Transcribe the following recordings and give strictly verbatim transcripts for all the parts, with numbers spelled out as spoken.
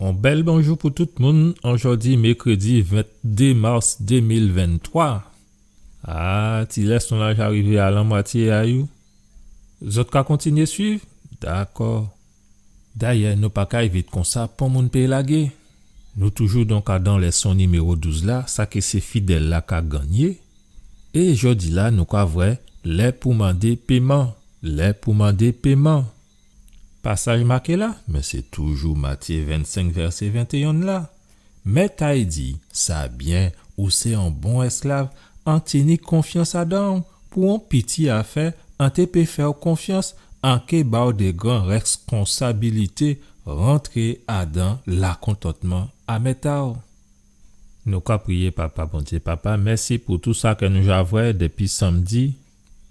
On bèl bonjou pou tout moun, an jòdi mèkrédi venndé mas dé mil venntwa. A, ti lèson-la ja rivé a lanmwatyé a-y. Zòt ka kontinyé swiv? Dakò. Dayè, nou pa ka évit konsa, pon moun pé lagé. Nou toujou donk adan lèson niméwo douz la, sa ké sé fidèl-la ka gannyé. É jòdi-la, nou ka vwè lè pou mandé péman, lè pou mandé péman. Pasaj maké la, mé sé toujou Matyé vennsenk vèsé ventéyen la. Mèt a-y di, sa byen, ou sé on bon èsklav, an tini konfyans adan-w, pou on piti afè, an té pé fè-w konfyans, an ké ba-w dé gran rèskonsabilité, rantré adan lakontantman a mèt a-w. Nou ka priyé. Papa Bondyé, Papa, mèsi pou tou sa ke nou ja vwè dépi sanmdi,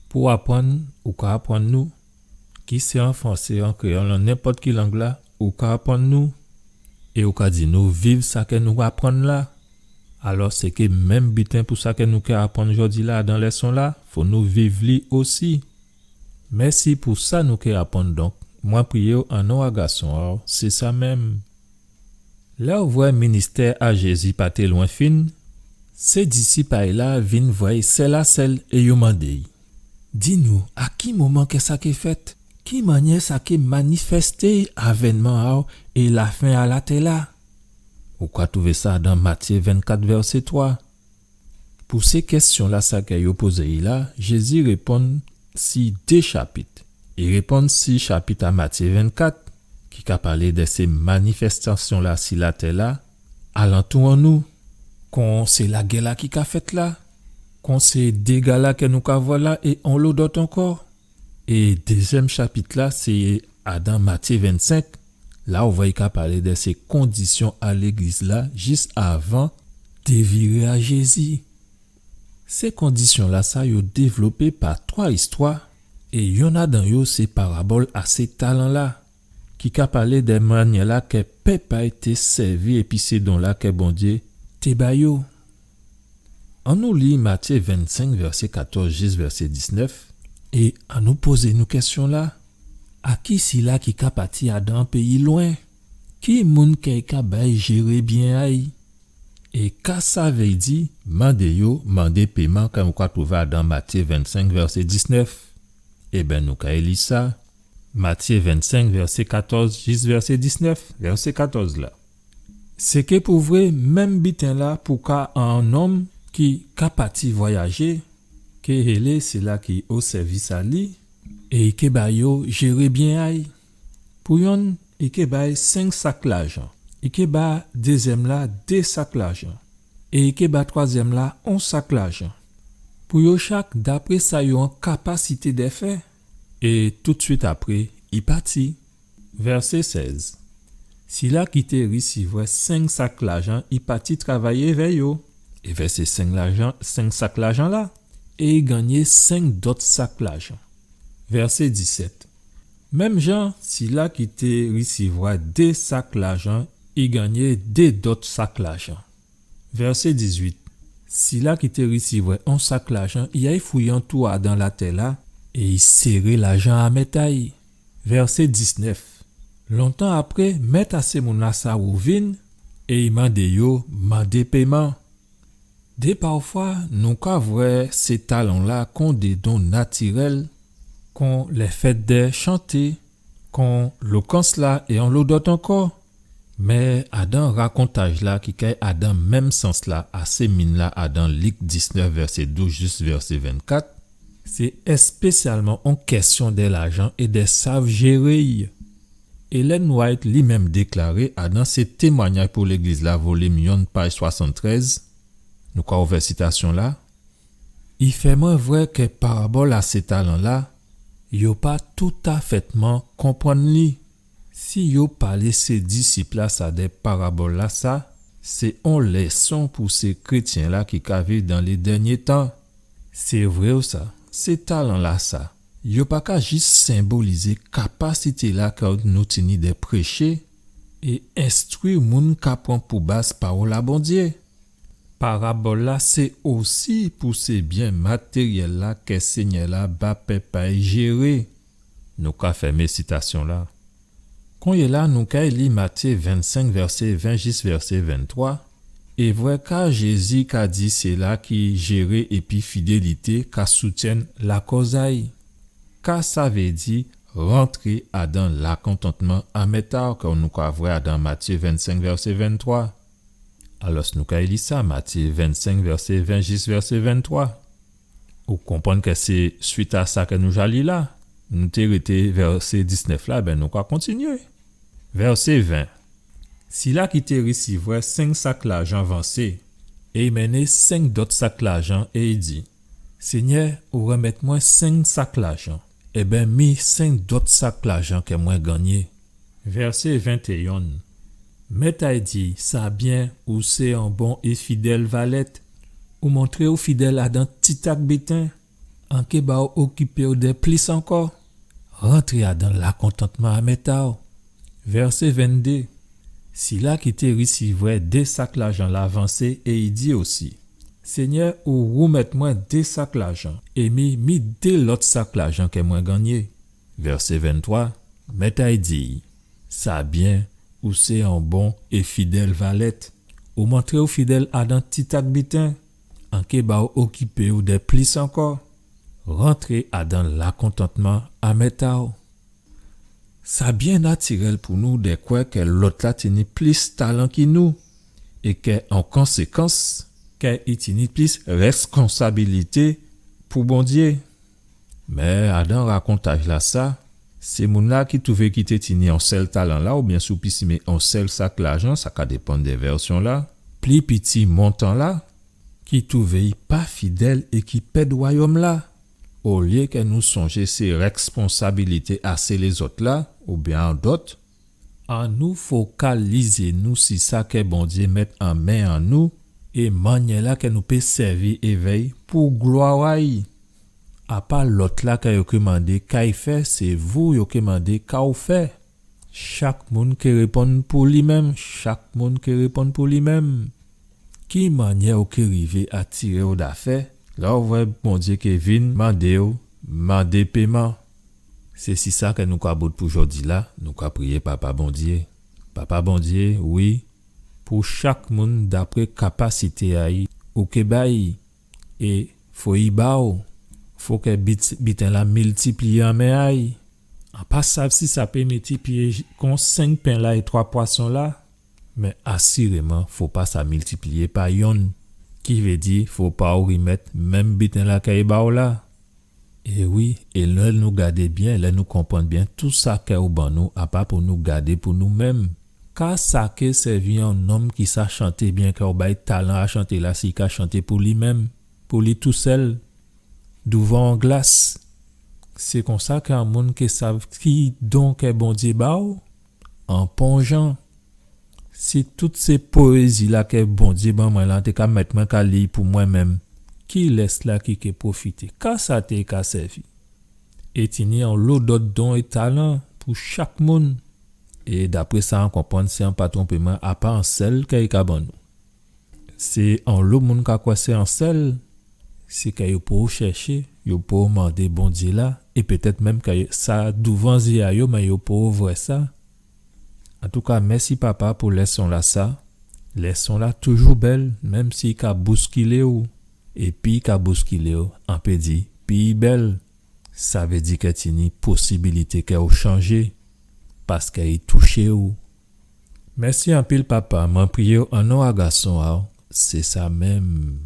pou aprann, ou ka aprann nou, ki sé an fransé, an kréyòl, an nenpòt ki lang-la, ou ka aprann nou, é ou ka di nou viv sa ke nou aprann la. Alò, sé ké menm biten pou sa ke nou ké aprann jòdi-la, dan lèson-la, fò nou viv li osi. Mèsi pou sa nou ké aprann donk. Mwen priyé-w an non a Gason a-w, sé sa menm. Lè ou vwè ministè a Jézi pa té lwen fin, sé disip a-y la vin vwè-y sèl a sèl é yo mandé-y, di nou, a ki moman ke sa ké fèt? Ki mannyè sa ké manifèsté avènman a-w é lafen a latè-la? Ou ka twouvé sa dan Matyé vennkat vèsé twa. Pou sé kèsyon-la sa ke yo pozé-y la, Jézi réponn si dé chapit. I réponn si chapit a Matyé vennkat, ki ka palé dè sé manifèstasyon-la si latè-la, alantou an nou. Kon sé lagè-la ki ka fèt la, kon sé déga-la ke nou ka vwè la é onlo dòt ankò. É dézyèm chapit-la, sé adan Matyé vennsenk, la ou vwè i ka palé dè sé kondisyon a légliz-la jis avan déviré a Jézi. Sé kondisyon-la sa yo dévlopé pa twa istwa, é yonn adan yo sé parabòl a sé talan-la, ki ka palé dè mannyè-la ke pèp a-y té sèvi épi sé don-la ke Bondyé té ba yo. Annou li Matyé vennsenk, vèsé katòz jis vèsé diznèf, é annou pozé nou kèsyon-la, a ki sila ki ka pati adan péyi lwen? Ki moun ke i ka bay jéré byen a-y? É ka sa vé di, mandé yo, mandé péman, kon ou ka twouvé adan Matyé vennsenk, vèsé diznèf? Ében, nou kay li sa. Matyé vennsenk, vèsé katòz jis vèsé diznèf, vèsé katòz la. Sé ké pou vré menm biten-la pou ka a on nonm ki ka pati vwayajé, ké hélé sila ki o sèvis a li, é i ké ba yo jéré byen a-y. Pou yonn, i ké ba-y senk sak lajan. I ké ba dézyèm-la dé sak lajan. É i ké ba twazyèm-la on sak lajan. Pou yo chak, dapré sa yo an kapasité dè fè. É toutswit apré, i pati. Vèsé sèz. Sila ki té risivwè senk sak lajan, i pati travay évè yo. É évè sé senk lajan, senk sak lajan-la, é i gannyé senk dòt sak lajan. Vèsé disèt. Menm jan, sila ki té risivwè dé sak lajan, i gannyé dé dòt sak lajan. Vèsé dizwit. Sila ki té risivwè on sak lajan, i ay fouy antou adan latè-la, é i séré lajan a mèt a-y. Vèsé diznèf. Lontan apré, mèt a sé moun-la sa wouvin, é i mandé yo mandé péman. Dé pafwa, nou ka vwè sé talan-la kon dé don natirèl, kon lèfèt dè chanté, kon lokans-la é onlo dòt ankò. Mé adan rakontaj-la ki kay adan menm sans-la a sé min-la adan Lik diznèf vèsé douz jis vèsé vennkat, sé èspésyalman on kèsyon dè lajan é dè sav jéré-y. Ellen White li menm déklaré adan sé Témwanyaj pou Légliz-la, volim yonn, paj swasantrèz, nou ka ouvè sitasyon-la, i fè mwen vwè kè parabòl a sé talan-la, yo pa toutafètman konprann li. Si yo palé sé disip-la sa dè parabòl-la sa, sé on lèson pou sé krétyen-la ki ka viv dan lé dènyé tan. Sé vré wi sa, sé talan-la sa, yo pa ka jis senbolizé kapasité-la kè nou tini dè préché é enstwi moun ka pran pou baz pawòl a Bondyé. Parabòl-la sé osi pou sé byen matéryèl-la kè Sényè-la ba pèp a'y jéré. Nou ka fèmé sitasyon-la. Konyéla nou kay li Matyé vennsenk, vèsé ven jis vèsé venntwa, é vwè ka Jézi ka di sila ki jéré épi fidélité ka soutyenn lakòz a'y. Ka sa vé di rantré adan lakontantman a mèt a'w, kè nou ka vwè adan Matyé vennsenk, vèsé venntwa. Alò, nou kay li sa, Matyé vennsenk, vèsé ven jis vèsé venntwa. Ou konprann kè sé swit a sa kè nou ja li la. Nou té rété vèsé diznèf la, ben nou ka kontinyé. Vèsé ven. Sila ki té risivwè senk sak lajan vansé, é i mennen senk dòt sak lajan, é i di, Sényè, ou rèmèt mwen senk sak lajan. Ében, mi senk dòt sak lajan kè mwen gannyé. Vèsé ventéyen. Mèt a'y di, sa byen, ou sé on bon é fidèl valèt. Ou montré ou fidèl adan titak biten. An ké ba'w okipé'w dè plis ankò. Rantré adan lakontantman a mèt a'w. Vèsé venndé. Sila ki té risivwè dé sak lajan la vansé é i di osi, Sényè, ou woumèt mwen dé sak lajan, é mi, mi dé lòt sak lajan kè mwen gannyé. Vèsé venntwa. Mèt a'y di, sa byen, ou sé on bon é fidèl valèt. Ou montré ou fidèl adan titak biten. An ké ba'w okipé'w dè plis ankò. Rantré adan lakontantman a mèt a'w. Sa byen natirèl pou nou dè kwè kè lòt la tini plis talan ki nou, é kè, an konsékans, kè i tini plis rèskonsabilité pou Bondyé. Mé adan rakontaj-lasa, sé moun-la ki twouvé ki té tini on sèl talan la, oubyen si ou pisimé on sèl sak lajan, sa ka dépann dè vèsyon-la, pli piti montan-la, ki twouvé i pa fidèl é ki pèd wayòm-la. Olyé kè nou sonjé sé rèskonsabilité a sé lézòt-la, oubyen a dòt, annou fokalizé nou si sa kè Bondyé mèt an men an nou é mannyè-la kè nou pé sèvi évè'y pou glwa a'y. A pa lòt-la kè yo ké mandé ka i fè, sé vou yo ké mandé ka ou fè. Chak moun ké réponn pou li menm, chak moun ké réponn pou li menm. Ki mannyè ou ké rivé a tiré'w dafè, lè ou vwè Bondyé ké vin mandé'w mandé péman? Sé si sa kè nou ka bout pou jòdi-la, nou ka priyé Papa Bondyé. Papa Bondyé, wi, pou chak moun dapré kapasité a'y, ou ké ba'y, é fo i ba'w, fo kè bit-, biten-la miltipliyé an men a'y. An pa sav si sa pé miltipliyé j-, kon senk pen-la é twa pwason-la, mé asiréman, fo pa sa miltipliyé pa yonn, ki vé di fo pa ou rimèt menm biten-la kè i ba'w la. É wi, é lè nou gadé byen, lè nou konprann byen, tou sa kè ou ban nou, a pa pou nou gadé pou nou menm. Ka sa ké sèvi on nonm ki sa chanté byen, kè ou ba'y talan a chanté la, si i ka chanté pou li menm, pou li tousèl, douvan on glas? Sé konsa kè on moun ké sav ki don kè Bondyé ba'w, an pon jan. Si tout sé powézi-la kè Bondyé ban mwen la té ka mèt mwen ka li pou mwen menm, kilès-la ki ké pwofité? Ka sa té ka sèvi? É tini onlo dòt don é talan pou chak moun. É dapré sa an konprann, si an pa tronpé mwen, a pa on sèl kè i ka ban nou. Sé onlo moun ka kwè sé on sèl, sé kè yo pou chèché, yo pou mandé Bondyé-la, é pétèt menm kè sa douvan zyé a yo, mé yo pou vwè sa. Antouka, mèsi Papa pou lèson-lasa. Lèson-la toujou bèl, menm si i ka bouskilé'w. É pi i ka bouskilé'w, an pé di, pi i bèl. Sa vé di kè tini posibilité kè ou chanjé, paskè i touché'w. Mèsi anpil, Papa. Mwen priyé'w an non a Gason a'w. Sé sa menm.